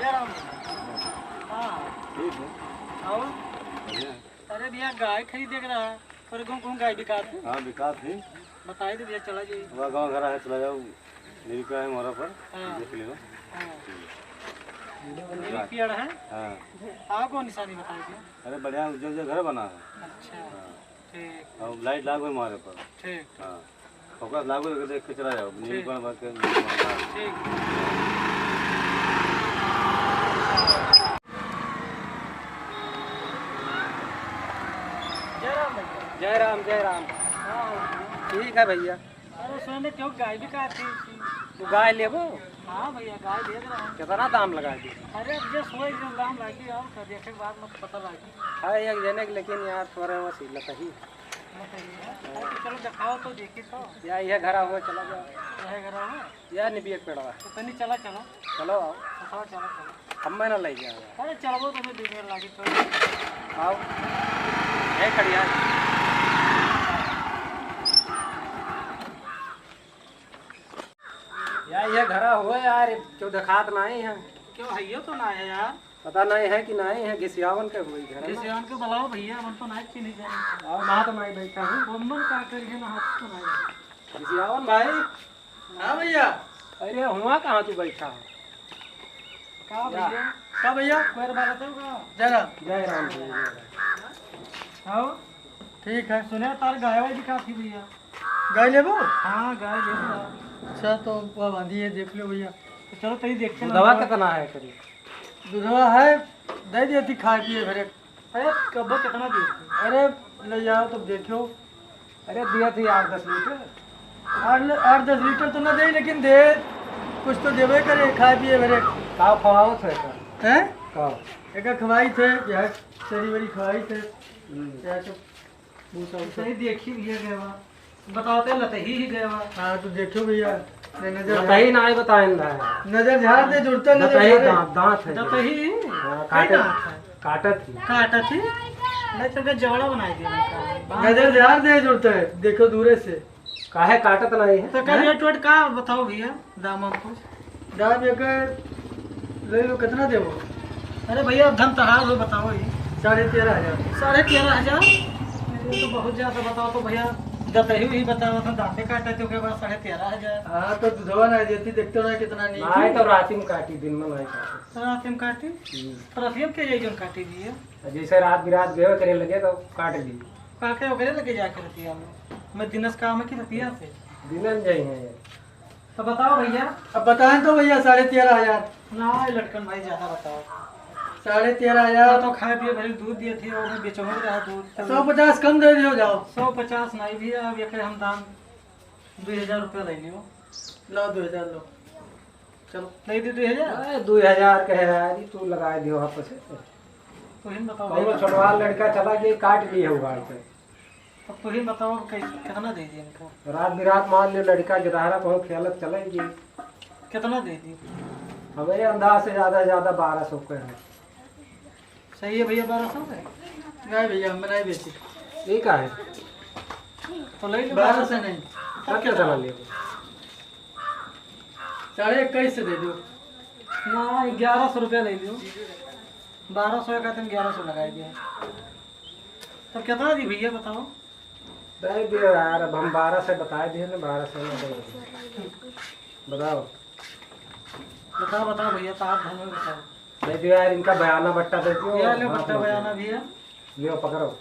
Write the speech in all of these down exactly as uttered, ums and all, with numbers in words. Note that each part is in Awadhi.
जय राम। हाँ। ठीक है। और? बढ़िया है। अरे भैया, गाय खरीदे के रहा, पर गाँव कौन गाय बिकात है? हाँ, बिकात है। बताई दे भैया, चला जाइए। वह गाँव घर है, चला जाओ, मेरी का है मोहरा पर, हाँ। देख लेगा। हाँ। मेरी पियड़ है। हाँ। आप कौन निशानी बताई दे? अरे बढ़िया, उज्जर उज्जर घर बना है। अच्छा। हाँ। ठीक। और लाइट लाग गई हमारे पर। ठीक। हाँ। फोकस लागू है, देख के चला जाओ, नील ठीक। बन बन के, नील बन बन। ठीक। जय राम भैया। जय राम, जय राम। हाँ। ठीक है भैया। अरे सुन, क्यों गाय बिकात है? तू गाय लेबो? हाँ भैया, गाय दे रहा हूँ। कितना दाम लगा दी? अरे अब जे सोई जो दाम लागी, और का देखे के बाद मत पता लागी। है एक जने के, लेकिन यार थोड़ा वसीला सही। हाँ, सही है। अरे तो चलो दिखाओ तो देखी तो। या यह घरा हुआ, चला जाओ। यह घरा हुआ? या निबिया के पेड़वा। तो तनी चला चलो। चलो आओ। हाँ, चलो चलो। हम मैं ना ले जाओ। अरे चलबो तो मैं दो मिनट लागी तो। आओ। है खड़िया। या ये घरा हुआ यार, क्यों दिखात नहीं है? क्यों है, ये तो ना है यार। पता नहीं है कि नहीं है, घिसियावन के हुई घर में। घिसियावन के बुलाओ भैया, मन तो नहीं चीनी जाए। और बात नहीं बैठा हूँ। बम्बन का करिए ना, हाथ तो नहीं। घिसियावन भाई। हाँ भैया। अरे हुआ कहाँ तू बैठा है? का या। भैया? का भैया? कोई बात है का? जय राम। जय राम जी, जय राम। आओ। ठीक है। सुने तार गाय वाय बिकात ही भैया। गाय लेबो? हाँ, गाय लेबो। अच्छा, तो वह बांधी है, देख लो भैया। तो चलो, तई देख के दूधवा ना। कितना है करीब? दूधवा है, दे दिया थी खाए पिए भरे। अरे, कब्बो कितना दिए थे? अरे, ले जाओ, तब देखो। अरे, दिया थी आठ दस लीटर। आठ ल-, आठ दस लीटर तो ना दे, लेकिन दे, कुछ तो देवे करे, खाए पिए भरे। का खवावत है का? हैं? का? एका खवाई थे, यह चरी वरी खवाई थे। हम्म। यह सब भूसा उसा। सही देखी भैया गए बा। बताओ तो लतही ही गए बा। हाँ, तो देखो भैया, ले नजर लतही झाड़। ना ही बताएन रहा है। नजर झाड़ दे, जुड़ता नजर लतही झाड़। दांत, दांत है। दतही? हाँ, कई काटत, दांत है? काटत ही। काटत ही? नहीं तो क्या जबड़ा बनाई दिया उनका? नजर झाड़ दे, जुड़ता है, देखो दूरे से। काहे काटत नहीं है? तो का हैं? रेट वेट का बताओ भैया, दाम वाम कुछ? दाम एकर ले लो, कितना देबो? अरे भैया, अब धन तहार हो, बताओ ये। साढ़े तेरह हजार। साढ़े तेरह हजार? ये तो बहुत ज्यादा, बताओ तो भैया, दतही ही बताओ तो दांते काटे थे, ओके बाद साढ़े तेरह हजार। हाँ, तो दूधवा ना देती, देखते ना कितना नहीं। नहीं, तो रात में काटी, दिन में नहीं काटी। रात में काटी? हम्म। तो रात में के जाई जौन काटी भैया? जैसे रात बिरात गए करे लगे तो काट ली। काटे ओकरे लगे जाके रतिया में। मैं दिनस काम है कि रतिया से? दिनन जाई हैं। तो बताओ भैया। अब बताएं तो भैया, साढ़े तेरह हजार। ना, ये लड़कन भाई ज्यादा बताओ। साढ़े तेरह हजार। तो खाए पिए भले दूध दिए थे, और मैं बेचहूँ रहा दूध। सौ पचास कम दे दियो जाओ। सौ पचास नहीं भैया, अब एक हम दाम दो हजार रुपया ले लियो। लो दो हजार लो। चलो। नहीं दे दो हजार? अरे, दो हजार के है यार, ये तू लगा दियो वापस। तो हिन बताओ कौनो भैया। छोटवा लड़का चला गया, काट लिए उगाड़ के। अब तू ही बताओ, अब कैसे, कितना दे दिए इनको? रात बिरात मान लियो, लड़का गिरहरा कहूँ खेलत चले गए। कितना दे दिए? हमारे अंदाज से ज्यादा से ज्यादा बारह सौ के है। सही है भैया, बारह सौ के? नहीं भैया, हम नहीं बेची। ये का है? तो ले लो बारह सौ। नहीं। तब क्या चला लियो? साढ़े इक्कीस से दे दो। ना, ग्यारह सौ रुपया ले लियो। बारह सौ का तुम ग्यारह सौ लगाई दिया। तब कितना दी भैया, बताओ? दे दियो यार, अब हम बारह से बताए दिए ना, बारह से ना दे। बताओ। बताओ, बताओ भैया, तो आप हमें बताओ। दे दियो यार, इनका बयाना बट्टा दे दियो। ये लो हाँ, बट्टा दे दियो। बयाना भैया। लियो, पकड़ो।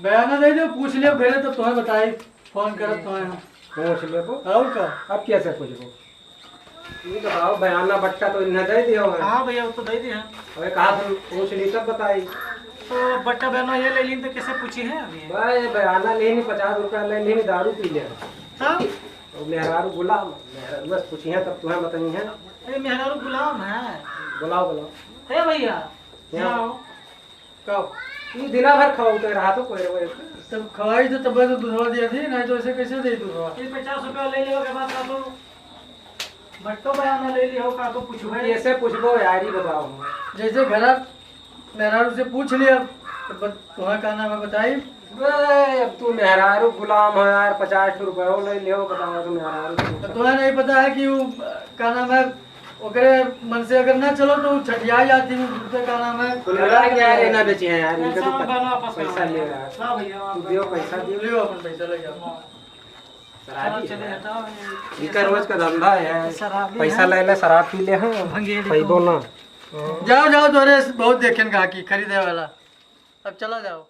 बयाना दे दियो, पूछ लियो घरे तो तुम्हें बताई, फोन करब तुम्हें हम। पूछ लेबो। और का? अब कैसे पूछबो? ये बताओ, बयाना बट्टा तो इन्हें दे दियो है। हाँ भैया, वो तो दे दिया है। अबे कहा तुम पूछ ली तब बताई। तो बट्टा बयाना ये ले ली तो कैसे पूछी है अभी? भाई, बयाना ले ली, पचास रुपया ले ली, दारू पी ले। हाँ? और मेहरारू गुलाम, मेहरारू बस पूछी है तब तुम्हें बताई है। अरे मेहरारू गुलाम है। बुलाओ, बुलाओ। अरे भैया, क्या? यहाँ आओ। कब? ई दिना भर खवाउते रहा तो कोई रे। तब खवाई तो तब तो दूधवा दिया थी, नहीं तो ऐसे कैसे दे दूधवा? ये पचास रुपया ले लेवे के बाद का तो बट्टो बयाना ले लियो, का तो पूछबे। कैसे पूछबो यार, ई बताओ। जैसे घरा मेहरारू से पूछ लिया, तो बत-, तुम्हारा का नाम है बताई। बे, अब तू मेहरारू गुलाम हो यार, पचास रुपये ले लियो, बताओ तो मेहरारू से तो पूछो। तुम्हें नहीं पता है कि वो, का नाम है, ओकरे मन से अगर ना चलो तो छठिया जाती हूँ, दूसरे का नाम है। बोला कि यार, ये ना बेचे हैं यार, इनका तो पैसा ले रहा है। हाँ भैया, तू दियो, पैसा दियो। लियो अपन पैसा, ले जाओ। शराबी है। इनका रोज का धंधा है। पैसा ले ले, शराब पी ले, हाँ। पैबो ना। जाओ, जाओ, तोरे बहुत देखेन गाहकी खरीदे वाला। अब चला जाओ।